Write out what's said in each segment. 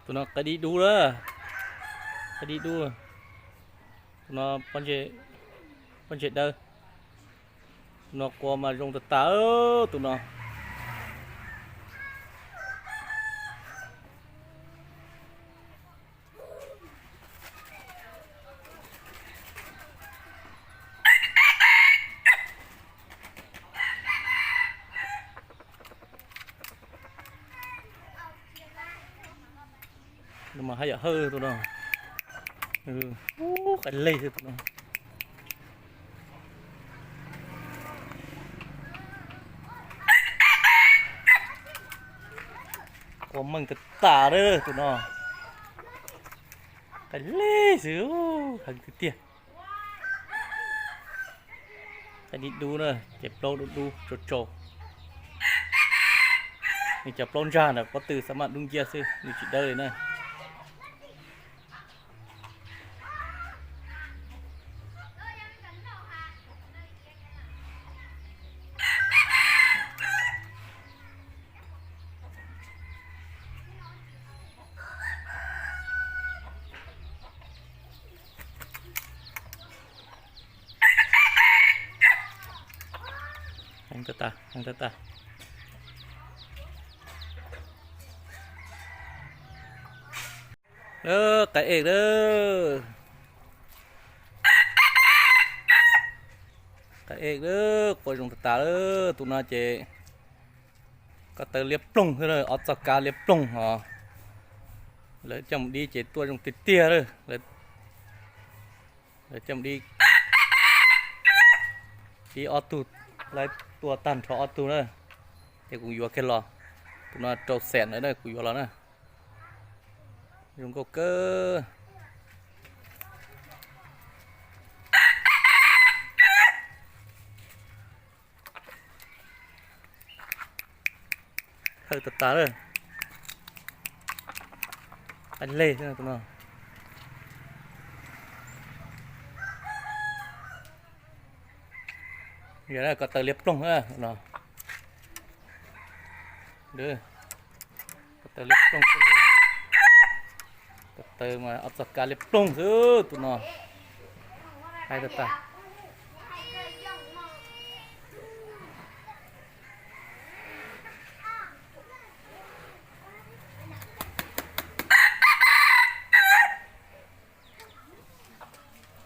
Tus no qaib dib dub lawm, qaib dib dub. Tus no pob ntseg dawb. Tus no qua mas zoo tas tas, tus no. Mas haj yam hawj tus no. Qaib leg xwb tus no. Qua meej tas tas lawm tus no. Qaib leg xwb, heev tiag tiag. Qaib dib dub na, ces plaub dub dub tsau tsau. Nws cov plaub ntsag ntawm pob tw xav mas dub nciab xwb, nws tsis dawb li na. Heev tas tas, heev tas tas. Qaib ej lawm. Qaib ej lawm, qua zoo tas tas lawm. Tus no ces ko taw liab ploog xwb, ob txoj kab liab ploog os. Lawv coj mus dib ces tuaj zoo tiag tiag lawm. Lawv coj mus dib, dib ob tug, lawv tua tag nrho ob tug na, ces kuv yuav kiag los. Tus no rau xees lawm na, kuv yuav los na. Zoo nkauj kawg. Hawj tas tas lawm. Qaib leg xwb tus no. Yog ko taw liab ploog no. Ko taw liab ploog xwb. Ko taw mas ob txoj kab liab ploog xwb tus no. Hawj tas tas.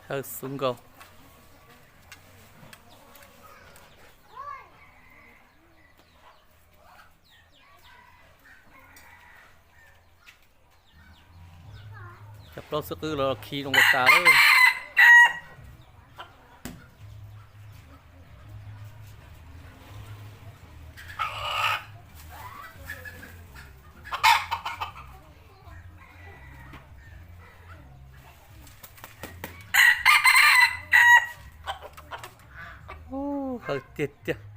Hawj xub nkaus. Cov plaub xwb qwb los khi zoo tas tas lawm. Hawj tiag tiag.